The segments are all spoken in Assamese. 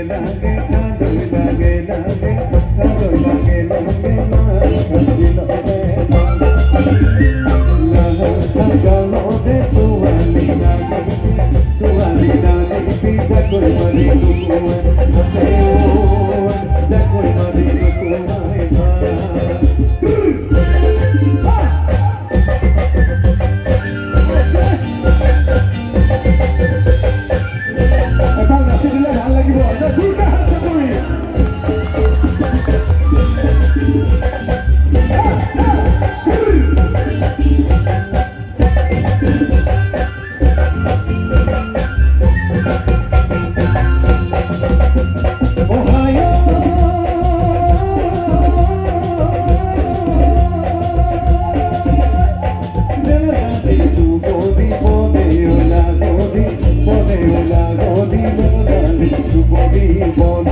লাগে লাগে লাগে লাগে লাগে লাগে লাগে। গালতে ছোৱালী নাদিবি, ছোৱালী নাদিবি, জাকৈ মাৰি লুকুৱাই হাতে, জাকৈ মাৰি লুকুৱাই ভাত। এপাক নাচি দিলে ভাল লাগিব। দুটা হাত চাপৰি। অহায়। গদি বনে ওলা গদি বেলালি গদি বন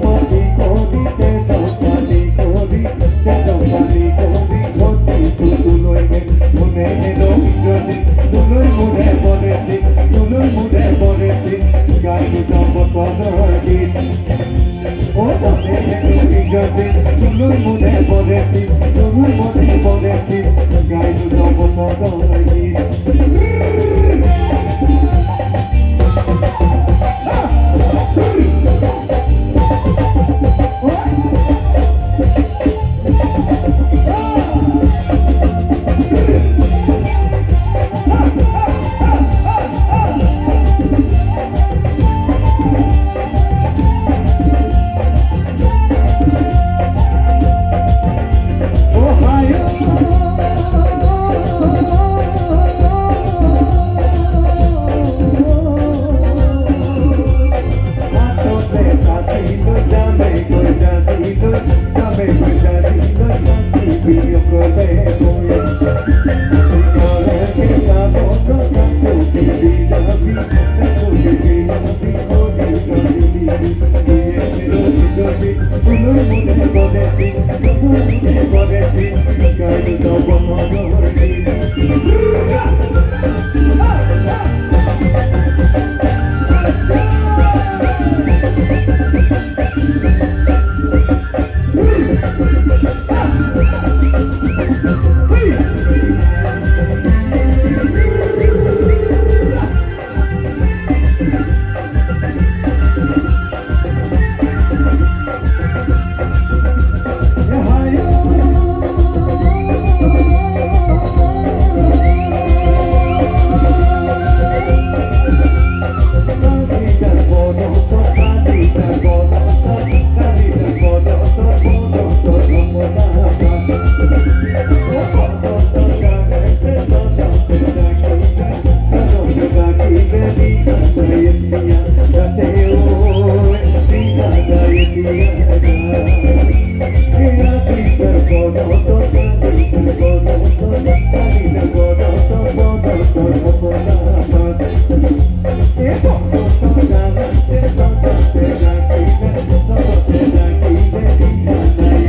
পাতি গদি তেজ পাতি গদি তেজ পাতি গদি ঘটিছো তুলৈ মুনে ইন্দ্ৰজিৎ তুলৈ মুনে বনেছি তুলৈ মুনে বনেছি গাইলো জগতৰ গীত। ও বনে ইংৰাজী তুলৈ মুনে বনেছি তুলৈ মুনে বনেছি গাইলো জগতৰ গীত। ও হায়। হাততে সাথিল যাবে গই যাদিল যাবে গই যাদিল নাচিবি অকলে মই করে সাবত কাকু যাবি কাকু যাবি হরি যাবি তুই তুলৈ মুনে বনেছি তুলৈ মুনে বনেছি গাইলো জগতৰ গীত। হায়। কালিদার বনত কালিদার বনত কালিদার বনত বনত রমনা ও বনত জানাইতে সনতে ডাকিবে সনতে ডাকিবে দিঘা এতিয়া যাতে ঐ দিঘা এতিয়া কালিদার বনত কালিদার বনত কালিদার বনত বনত রমনা এ বনত জানাইতে সনতে ডাকিবে সনতে ডাকিবে দিঘা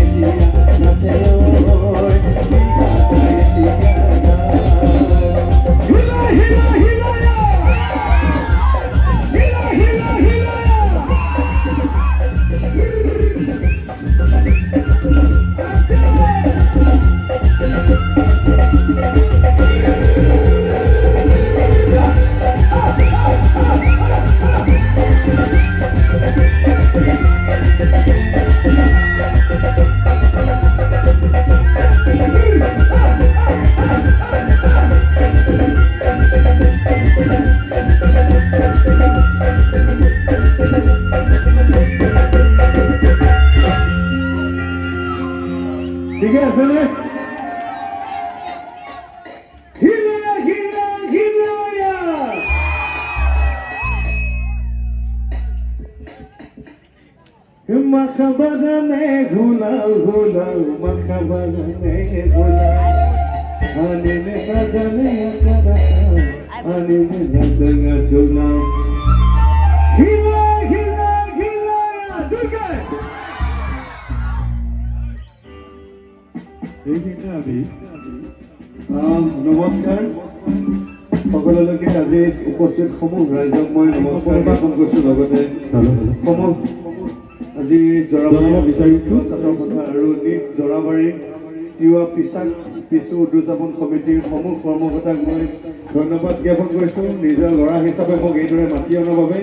এতিয়া যাতে ঐ দিঘা এতিয়া। হিলা হিলা হিলায়া, হিলা হিলা হিলায়া। ঠিকে আছেনে? হিলা হিলা হিলায়া। মাখা বাগানে ঘোলাও ঘোলাও মাখা বাগানে ঘোলাও আনিনে সাজানে আকা আনিনে লাঙ্গা ঝোলাও। হিলা হিলা হিলায়া, জোরকে। এইখিনিতে আমি নমস্কাৰ। সকলোলৈকে আজি উপস্থিত সমূহ ৰাইজক মই নমস্কাৰ জ্ঞাপন কৰিছোঁ। লগতে সমূহ আজি জৰাবাৰী জনাব বিচাৰিছোঁ। ছাত্ৰ সন্থা আৰু নিজ জৰাবাৰী তিৱা পিছাক পিছু উদযাপন সমিতিৰ সমূহ কৰ্মকৰ্তাক মই ধন্যবাদ জ্ঞাপন কৰিছোঁ, নিজৰ ল'ৰা হিচাপে মোক এইদৰে মাতি অনাৰ বাবে।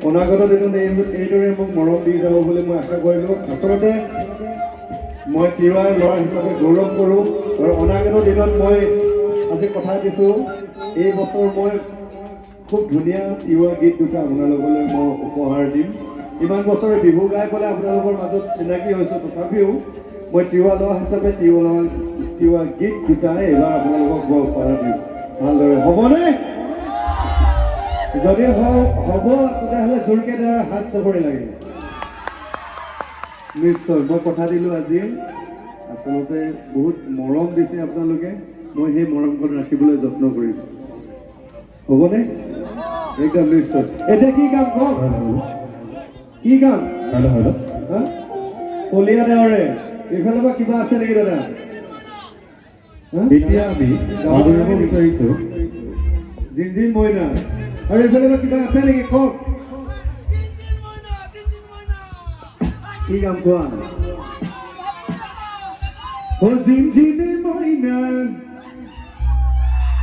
অনাগত দিনত এইদৰে মোক মৰম দি যাব বুলি মই আশা কৰিলোঁ। আচলতে মই তিৱা ল'ৰা হিচাপে গৌৰৱ কৰোঁ আৰু অনাগত দিনত মই আজি কথা দিছোঁ, এই বছৰ মই খুব ধুনীয়া তিৱা গীত দুটা আপোনালোকলৈ মই উপহাৰ দিম। ইমান বছৰে বিহু গাই পেলাই আপোনালোকৰ মাজত চিনাকি হৈছোঁ, তথাপিও মই তিৱা ল'ৰা হিচাপে তিৱা গীত দুটা এইবাৰ আপোনালোকক মই উপহাৰ দিম ভালদৰে। হ'বনে? যদি হ'ব, তেতিয়াহ'লে জোৰকে এটা হাত চাপৰি লাগে। নিশ্চয়, মই কথা দিলোঁ আজি। আচলতে বহুত মৰম দিছে আপোনালোকে, মই সেই মৰমকণ ৰাখিবলৈ যত্ন কৰিম। হ'বনে? একদম নিশ্চয়। এতিয়া কি গাম কওক? কি গাম? Hello' hello'. হা, কলীয়া দেওৰে। এইফালৰ পৰা কিবা আছে নেকি দাদা? হা? এতিয়া আমি আদৰিব বিচাৰিছোঁ জিনজিন মইনা। আৰু এইফালে পৰা কিবা আছে নেকি কওক? কি গাম কোৱা? অ জিনজিনে মইনা।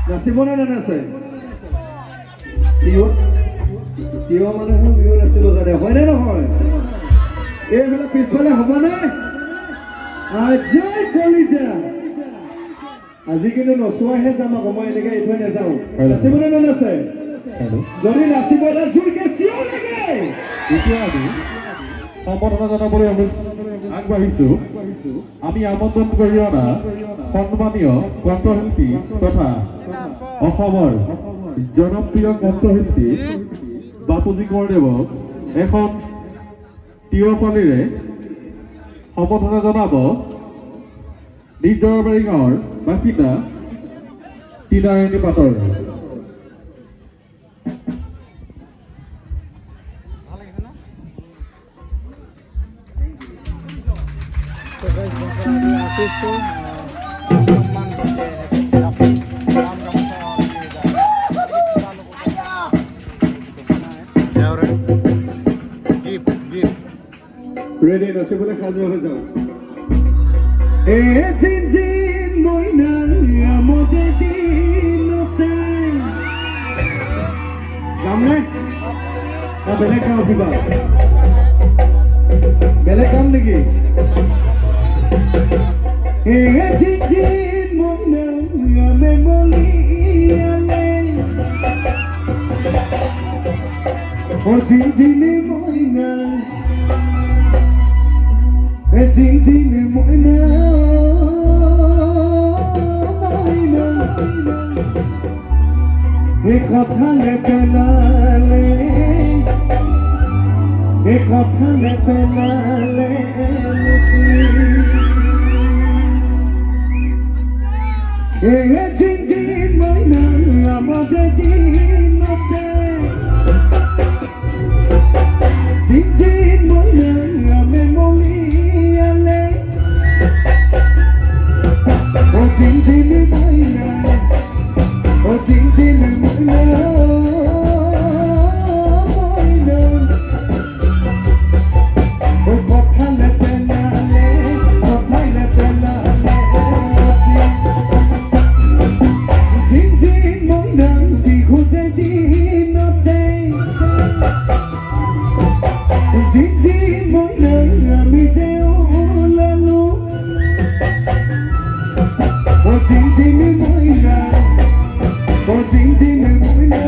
নাচিব নে নানাচে? তিৱা তিৱা মানুহে বিহু নাচিব জানে, হয়নে নহয়? এইফালে পিছফালে হ'বনে? আজয় কলিজা, আজি কিন্তু নচোৱাইহে যাম আকৌ, মই এনেকে এৰি থৈ নাযাওঁ। নাচিবনে নানাচে? হেল্ল'। যদি নাচিব, এটা জোৰকে চিঞৰ লাগে। এতিয়া আমি সম্বৰ্ধনা জনাবলৈ আমি আগবাঢ়িছোঁ। আমি আমন্ত্ৰণ কৰি অনা সন্মানীয় কণ্ঠশিল্পী তথা অসমৰ জনপ্ৰিয় কণ্ঠশিল্পী বাপুজী কোঁৱৰদেৱক এখন তিয়পালিৰে সম্বৰ্ধনা জনাব নিজ জৰাবাৰী গাঁৱৰ বাসিন্দা টিনাৰাণী পাটৰ। तो गाइस, यहाँ पर आर्टिस्ट को सम्मान करते हैं। राम गामोचा और ये वालों को बनाए। Gift gift. Ready, নাচিবলৈ সাজু হৈ যাওঁ। এ জিন মইনা আমোদে দিনতে গামনে না বেলেগ গাওঁ? কিবা বেলেগ গাম নেকি? এ জিন মইনা আমে মলিয়ালে, ও জিন মইনা, এ জিন মইনা মইনা, এ কথালে পেলালে, এ কথালে পেলালে মুচি। এ জিন মইনা আমাদের দিনতে, জিন মইনা আমে মলিয়ালে, ও জিন মইনা, ও জিন মইনা মইনা, ও কথালে পেলালে, কথালে পেলালে জিন মইনা বিহু যে দিনতে, জিন মইনা আমি যে ওলালো, ও জিন মইনা, ও জিন মইনা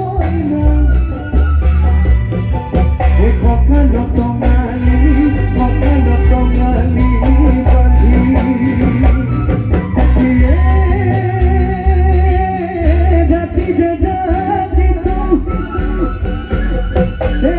মইনা, এ কঁকাল টঙালি, কঁকাল টঙালি বান্ধি এ ৰাতি যে ৰাতিটো এ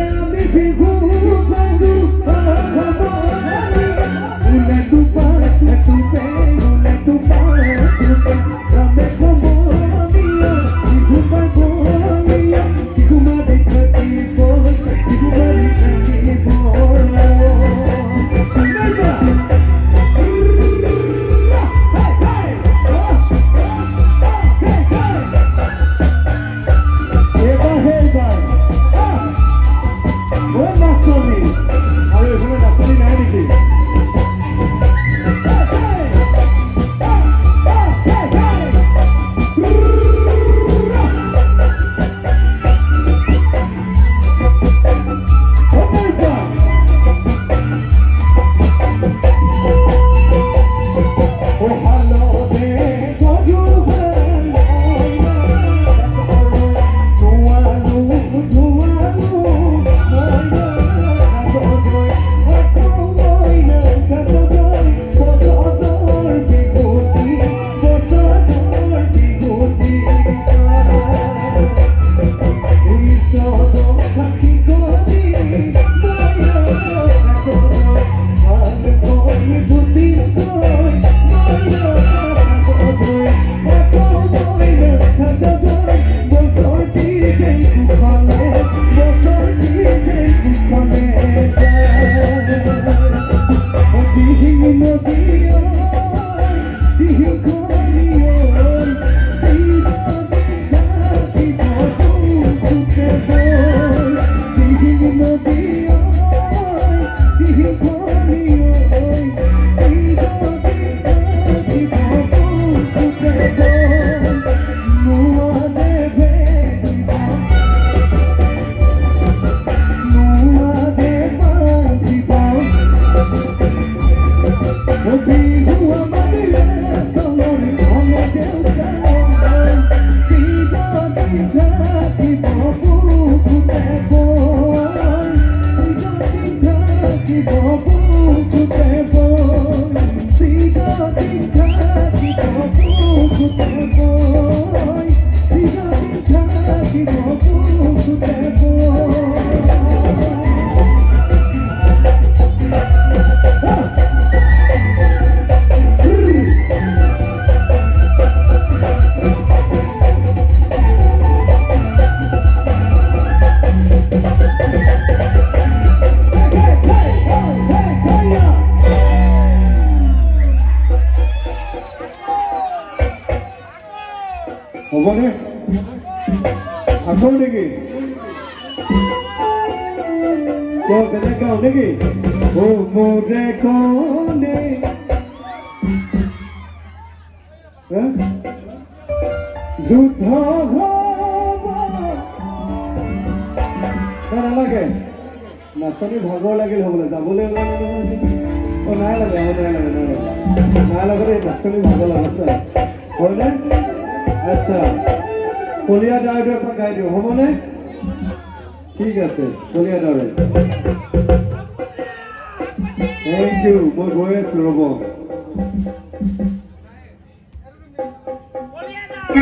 থাকিব বুকুতে বৈ, চিৰদিন থাকিব বুকুতে বৈ, চিৰদিন থাকিব বুকুতে বৈ, চিৰদিন থাকিব বুকুতে বৈ। হ'বনে আকৌ নেকি? কিয় বেলেগ গাওঁ নেকি? অ মোৰে কনে হা? যুদ্ধ হ'ব না, নালাগে। নাচনী ভাগৰ লাগিল হ'বলৈ, যাবলৈ ওলালে নহয়। অ নাই লগা, অ নাই লগা, নাই লগা, নাই লগা দেই। নাচনী ভাগৰ লগা নাই, হয়নে? আচ্ছা, কলীয়া দাৰটো এপাক গাই দিওঁ, হ'বনে? ঠিক আছে, কলীয়া দাৰে। Thank U. মই গৈ আছো, ৰ'ব।